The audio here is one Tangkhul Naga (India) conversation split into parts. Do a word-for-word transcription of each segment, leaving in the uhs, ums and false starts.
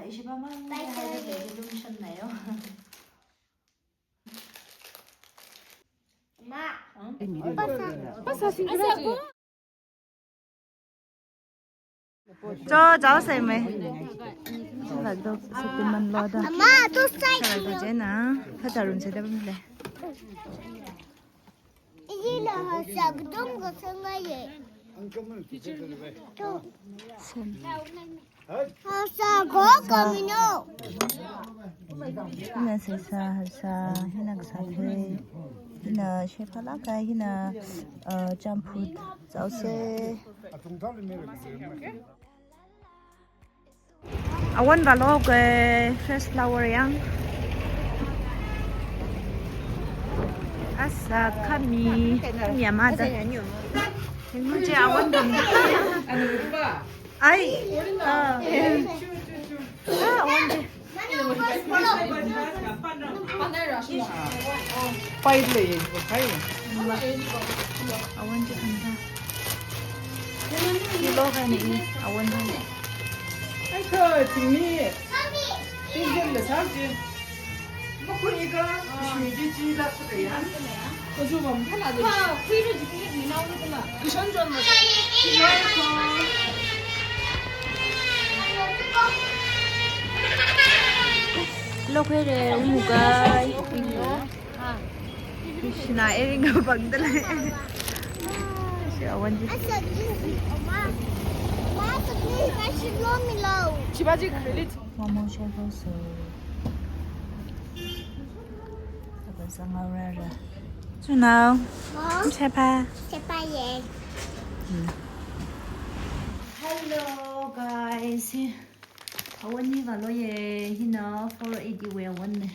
Ishi pamang. Bye, haiba bye. Lei, lumshannayo. Ma. Cho, chao sai mai. Sala do, Shaktiman lo da. Ama, tu sai. Sala do, jena. Kha charun se da bamle. Ila hasa gdong ko sangaye. Sen. Hasa ko kamino. Hina sesa, hasa, hina kasathe. Hina shephala kai, hina, uh, champut. Chao se. Awon valo ke fresh flower yang. Asa kami, kami amada. Hinmu je awon dong. Ai. Ah. Ah, awon je. Pai lei, pai. Awon je kanda. Kilo kani, awon kani. Ai kha, chingni. Tinggen le sāji. Makhuiga, shuiji ji la khuiya. Kazu bam thala de. Ha, khuiru ji ni nau ni kuma. Kishon jon ma. Kilo ko. Lo khuire, umugai. Krishna, ering ka bang dalei. Shi awon ji. Asa, please, Oma. Oma, asa, please, I should know me low. Shivaji credit. Momo share also. Taga sangau rara. So now, Mom? Chepa. Chepa ye. Hmm. Hello, guys. Awon ni valo ye. Hina four eighty wui awon ne.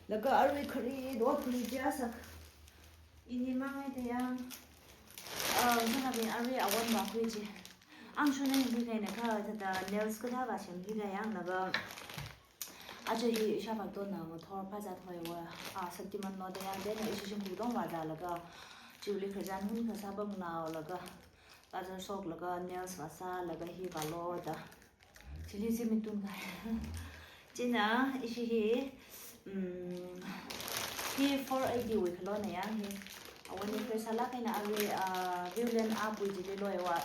Laga arui khari, do khari jiasak. Ini mangai te yang. Ah, sana bin arui awon ba khui ji. Angshu nang hi kaina kha, thāda nails kathā ba semhi ka yang laga. Aja hi shapatona ngathor phaza thoiwa. Ah, Shaktiman lo da yang, dena ishi shim kudong ba za laga. Chili khazan hun kasa bang nao laga. Bazar shoklaga nails va sālaga hi valo da. Chili chi mitun kai. China ishi hi, mm, hi four eighty wui khalo na yang hi. Awon ni first sālak eina arui, ah, Viewland app wui chili loiwa.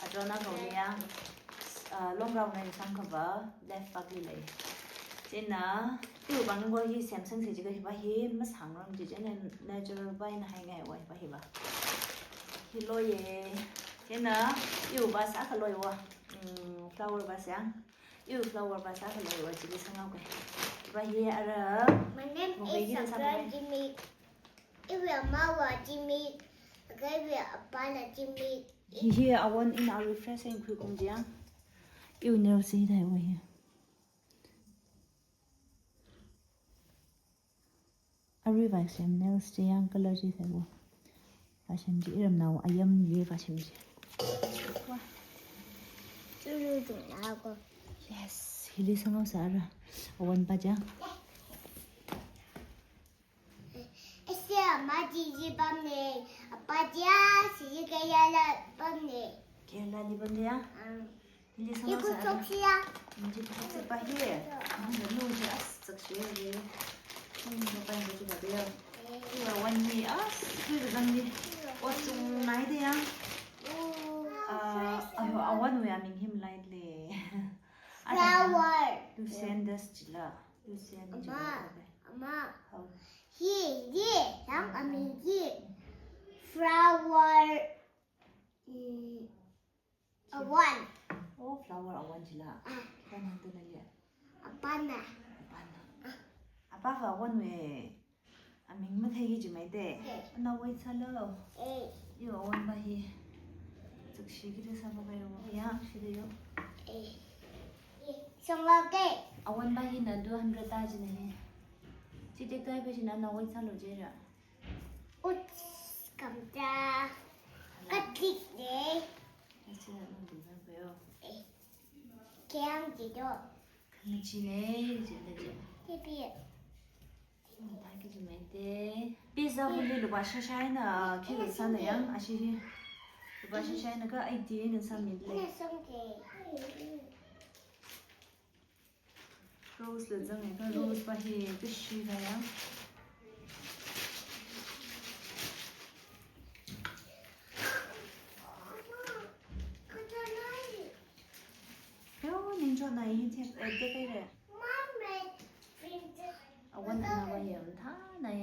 Atrona kau ni yang, ah, long round na sang kava left back li lei. China, iwui bang ko hi Samsung si jiakha hi va hi masāngrang ji, china natural va eina haingai wa hi va hi va. Hi lo ye. China, iwui vase akha loiwa. Mm, flower vase yang. Iwui flower vase akha loiwa, chili sangau kai. Hi va hi ara. My name is Sabrina Jimmy. Iwui ama va Jimmy. Iwui apa la Jimmy. Hi hi awon ina refresh and quick kum ji yang. Iwui nails hi dai wa hi. Arui va sem nails chi yang color chi theiwo. Va sem chi iram nao ayam ye va sem chi. Wa. Chulu chulu ko. Yes, hili sangau sāra. Awon pa ja. Ese ama ji ji bam ne. Apa ja, si ji kaya la bam ne. Kaya la li bam ne ya? Ah. Hindi sama. Ikut sa. Sok siya. Hindi ko sok pa hi. Ang danu siya as sak siya hi. Ang danu pa hindi ko pa dia. Iya, awon hi as, hi dang hi. Ot chung nai dia. Oh, ah, fresh. Ayo, awon wui aming hi malai le. Flower. Lucianthus jila. Lucian jila. Ama, ama. Hi, hi, yang aming hi. Flower. Mm, awon. Oh, flower awon jila. Ah. Khipāna hāngda leiya? Apana. Apana. Ah. Apava awon wui aming matheiki jimai te. Eh. Ana wait sālu. Eh. Yo, awon va hi. Chukshi kida sāva kayo. Ya, shida yo. Eh. Eh. Sangla ke. Awon va hina two hundred ta jina hi. Chi tektai va jina ana wait sālu jira. Uts, kamta. Katlik ne. Ese na nung ding san payo. Eh. Kiang jido. Kami chi ne, chi ne, chi. Tepi. Mata ki jimai te. Pizza huli luba shashai na, ki sāna yang, ashi hi. Luba shashai na ka eighty na sāmi le. Ina song ke. Rose la zanga, kha Rose pa hi kashi kaya. Yo, ningchotnai hi the, eh, the kaya. Awan ana wa yam tha nai.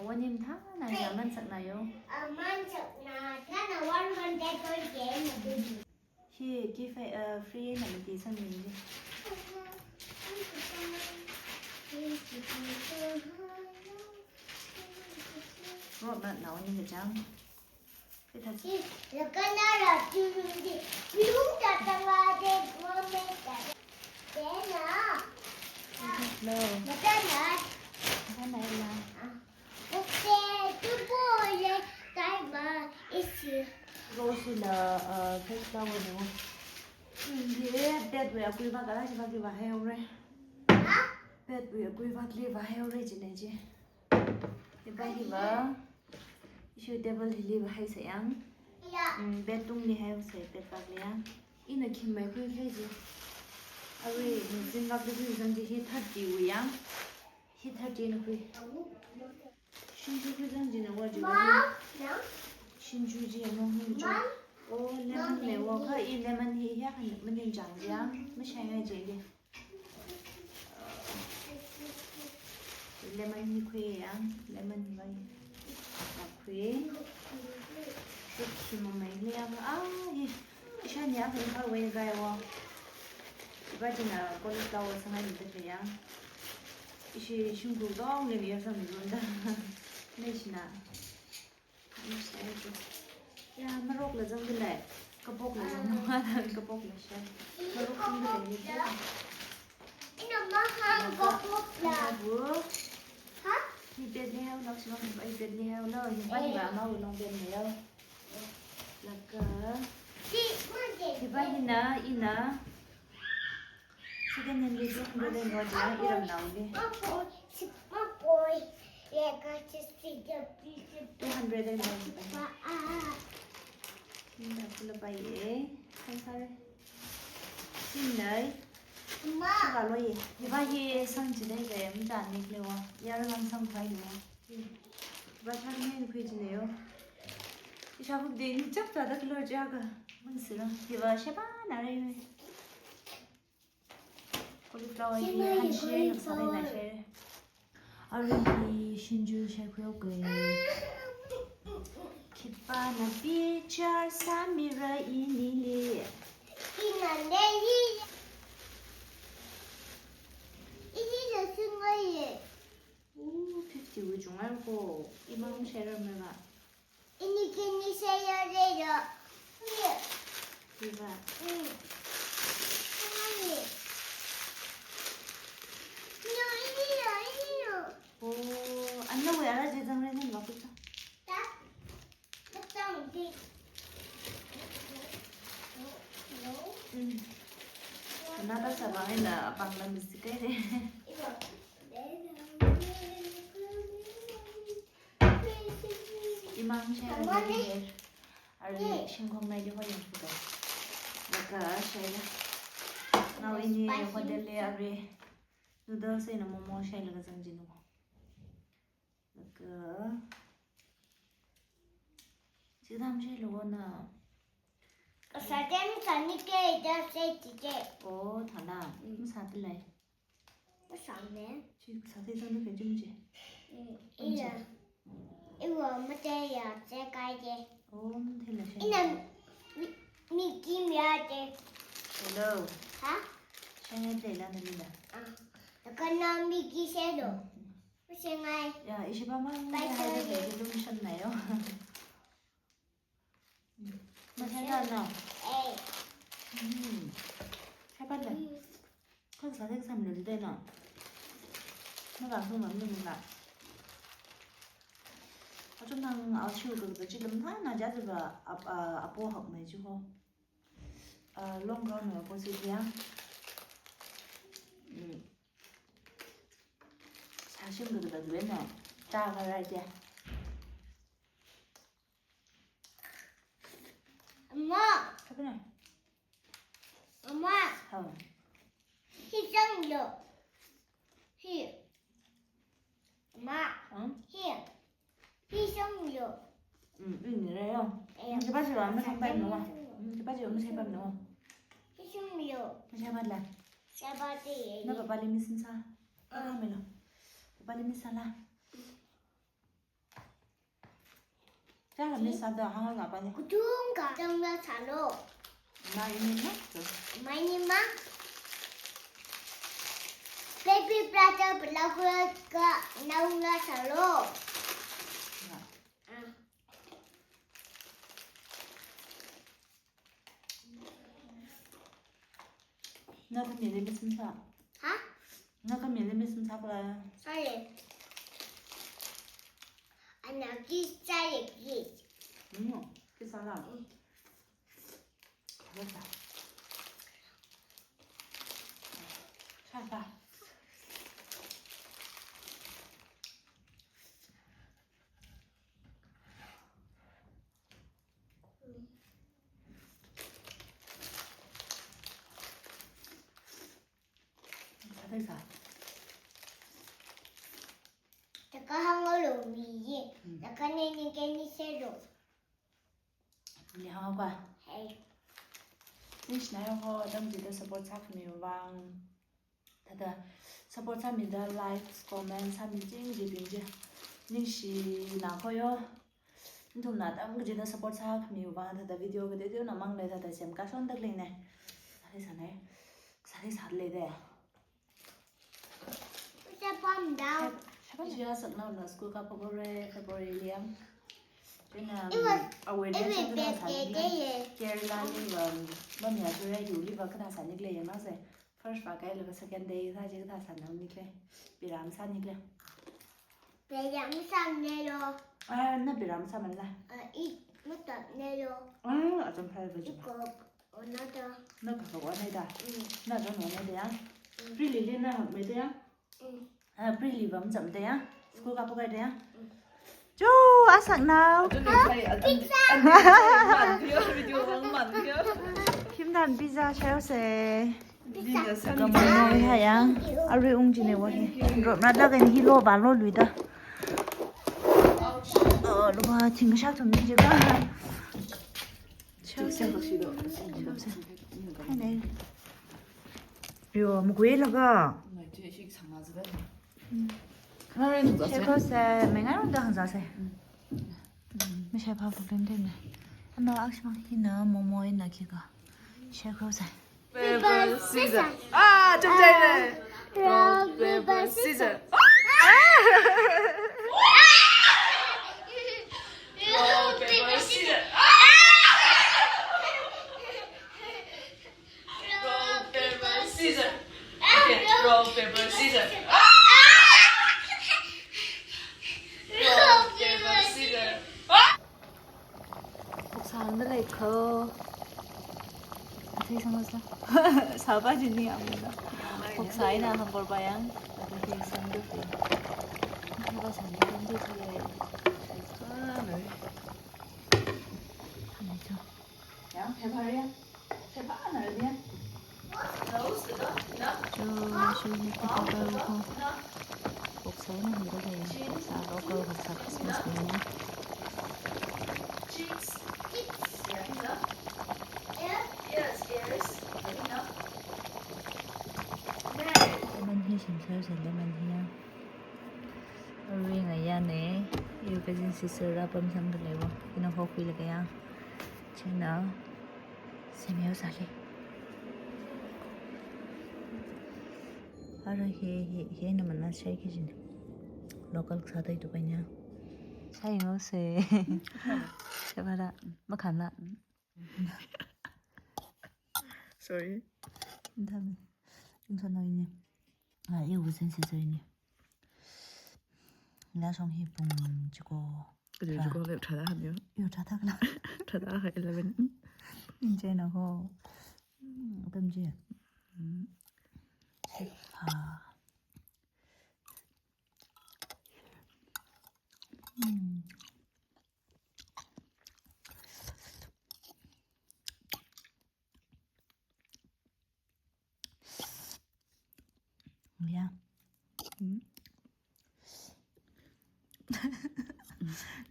Awan yam tha nai, aman sak nai yo. Hi, give a, uh, free na mati sang ni. Rot na nao ni kachang. Ita si. Hello. Hello, Ella. Rose la, uh, first flower ni. Ye, bed wui akui vak kala shi vak li vak haira. Bedwui akui vak li vak haira chi ne chi. Hiva hiva. Ishi table hili vak haisa yang. Mm, bed tungli haisa, bed vak li yang. Ina khim mai khui khai chi. Arui, mm, zin vak li khui zang chi hi thirty wui yang. Hi thirty na khui. Shim khui khui zang chi na wa chi wa. Shim chu chi ya mong hi chu. Oh, lemon le wa kha i lemon hi ya khan maning chang yang. Mashai ngai chi li. Lemon hi khui yang, lemon hi mai. Khui. Khui mamai le yang. Ah, hi. Ishan ya khui kha wei gai wa. Ba jina college la wa sangai ni te yang. Ishi shunggu dong le ya sang ni da. Ne shina. Ya, marok la zang bilai. Kapok la zang, kapok la sha. Marok zang bilai ni. Ina mahang kapok la. Abu. Ha? Hi bed ni hao, lak shimang hi bed ni hao lo. Hi ba, hi ba, ama ulong bed ni hao. Laka. Hi, manje. Hi ba hi na, ina. Second hand li two hundred and one ya, iram nauli. Two hundred and one. Ina kula pai ye. Kan sare. Sinai. Saka lo ye. Hiva hi sang chidai kaya mita nik lewa. Yar lang sang pai lewa. Hiva thang ni kui chine yo. Isha buk de ni chap ta dak lo jaga. Mun sila. Hiva sheba nare me. Cauliflower hi hanshi nuksa dai na share. Arui hi shinju share khuiyo kwe. Khipāna bichar sāmira inili. Ina le hi. Ini le singai ye. Ooh, fifty wui chungai ko. Imang share mela. Ini kini saya rero. Iya. Hiva. Hmm. Ini. Ini, ini, ini. Oh, anna wui ara je zang ren na kucha. Ta. Tang di. Hmm. Nada sabang ina pang lam sikai de. Iya. Imang share na ni. Arui shingkhong nai di ho yang puto. Laka share la. Nao ini hotel le arui noodles ina momo share laga zang jinu. Laka. Chidam share lo na. Kasā tem sani ke da se ti ke. Oh, thana. Mm. Masa tilai. Masāne. Chi sāthei zangda kachum chi. Mm, iya. Iwa mate ya che kai che. Oh, mate la shai. Ina mi, mi kim ya che. Hello. Ha? Shai ngai te la na lila. Ah. Kana mi ki se do. Mm, mm. Shai ngai. Ya, ishi ba ma ngai hai de ke lum shan na yo. Masala na. Eh. Hmm. Hai pat le. Hmm. Kha sāthei samlu de na. Mavāso mamlu la. Achum nang achiu ka kachi lam thana ja ba ap, a, apo hak mai ju ho. A, long run wui opposite ya. Hmm. Sāshim ka da na. Ta ka right ya. Mama. Hao. Hi zanglo. Hi. Mama. Hmm? Hi. Hi zanglo. Hmm, ini re yo. Eh. Hmm, cepat sih, mama sampai nua. Hmm, cepat sih, mama sampai nua. Hi zanglo. Mama sampai lah. Sampai deh. Na papa li miss sa. Papa melo. Papa li miss sa lah. Chara miss sāda hānga pāni. Kutung ka tangla sālo. Mai ni ma. Mai ni ma. Baby brother pelakula ka naula sālo. Ya. Ah. Na khami le miss sā. Ha? Na khami le miss sā kala. Sāle. Ana ki sāle ki. Mm, ki sāla. Mm. Sāla. Sāla. Taka hānglo mi ye. Hmm. Taka ne ni ke ni se lo. Ni hāngkwa. Hey. Ningshina ho, atam chida support sākhami vang. Thāda support sāmida likes, comments sāmi ching jibing chi. Ningshina kho yo. Nathumna atam kachida support sākhami vang thāda video kateoteona mang lei thāda semkashon tak lei ne. Sāli sānei. Sāli sāli de. Ishi asaknaona school kaphakhare February li yang. Chieina, it was, awui it was reaction to bad that day, yeah. Kerala liva, mami ature yu liva kathā sāni khalei yangna se. First va kailaga second day sā chi kathā sāni khalei. Piram sāni khalei. Piram sāni lo. Ah, na piram sāmala. Ah, i, matat ne lo. Ah, acham phai va. Iko, onada. Na kaphā onada. Mm. Na don onada ya. Mm. Pri lili na hakmei da ya. Mm. Ah, Pri li va machamda ya. School kaphakhare da ya. Mm. Chu, asaknao. Adun ni sai, adun ni, adun ni sai, man pio, video lang man pio. Khim dan pizza share se. Pizza. Kamonoi ha yang. Arui ung jine wa hi. Rot rat laga ni hi lo ba lo lui da. Oh, lo ba ting sha thum ni je ka. Share se. Share se. Hai ne. Yo, mukwe laga. Share se, mengai runda hangza se. Mashai pha problem de ne. Ano akshima hina momo ina kika. Share se. Paper, scissors. Ah, chapchai le. Rock, paper, scissors. Rock, paper, scissors. Rock, paper, scissors. Okay, rock, paper, scissors. Rock, paper, scissors. Phoksa hāngda lei kho. Athei sāngsa. Sāpa jini amuna. Phoksa ina hāngkorpa yang. Athei sāngda lei. Sāpa sāni kan de thei. Ah, no. Hāngda cho. Yang, phepha ya. Phepha na ya. Cho, cho, ni phepha ko. Phoksa ina hāngda lei. Sa local phoksa Christmas ni. Lemon hi shim shar sa lemon hi ya. Arui ngayā ne, iwui cousin sister da pamsang da leiwa. Ina hokhui laga ya. Chieina, semeo sāli. Ara he, he, he na mana shai ke jin. Local sāda itu panya. Shai ngo se. Shai bara, makhan la. Sorry. Dami. Yung sa na ini. Ah, iwui cousin sister ini. Lashong hi pung chiko. Kali chiko le thada ham yo. Yo thada kala. Thada ha eleven. Inche na ho. Hmm, atam je. Hmm. Ah. Hmm.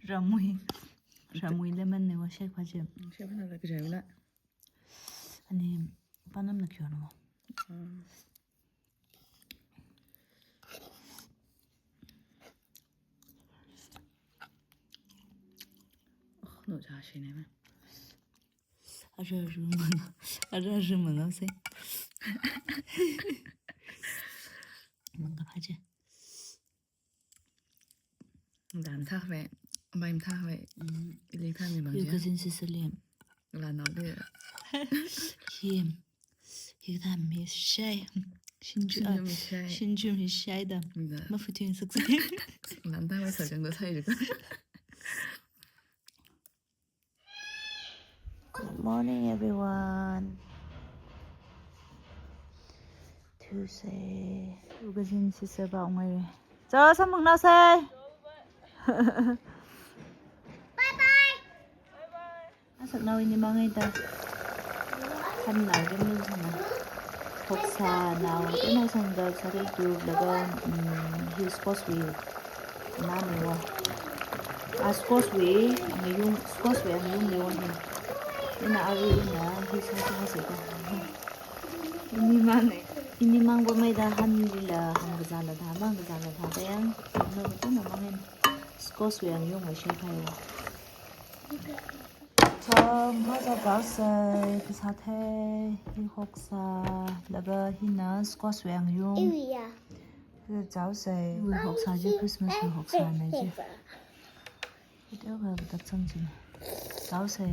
Ramui. Ramui lemon ne wa shake phaje. Shake phaje la kajai la. Ani panam na kyo no. Oh, no ja shi ne ma. Ara ru manga, ara ru manga se. Manga phaje. Dan tha hwe, bai tha hwe. Mm. Ili tha mi mang. Yu je. Cousin sister liam. La no de. Him. Hi tha mi shai. Shinju, shinju ah, mi shai. Shinju mi shai da. Da. Ma futu in suk sai. Lan tha hwe sa jang do sai ju. Good morning, everyone. Tuesday. Yu cousin sister ba ngai. Chao samang na sai. Bye bye. Asak nao ini mangai ta. Kan nao jam ni sana. Hoksa nao, ina sang da sari tu laga, mm, hi squash wui. Nani wa. A squash wui, ang yung, squash wui ang yung lewa ni. Ina ari ina, hi sa sa sa ta. Ini mang, ini mang bo mai da han li la, han kazala da, mang kazala da, da yang, no betul no mangin. Squash wui ang yung wa shake phai wa. Chao, mkha sa chao sai, kasa thei, hi hoksa, laga hina squash wui ang yung. Iya. Kasa chao sai. Wui hoksa je, Christmas wui hoksa na je. Video ga bata chang jin. Chao sai.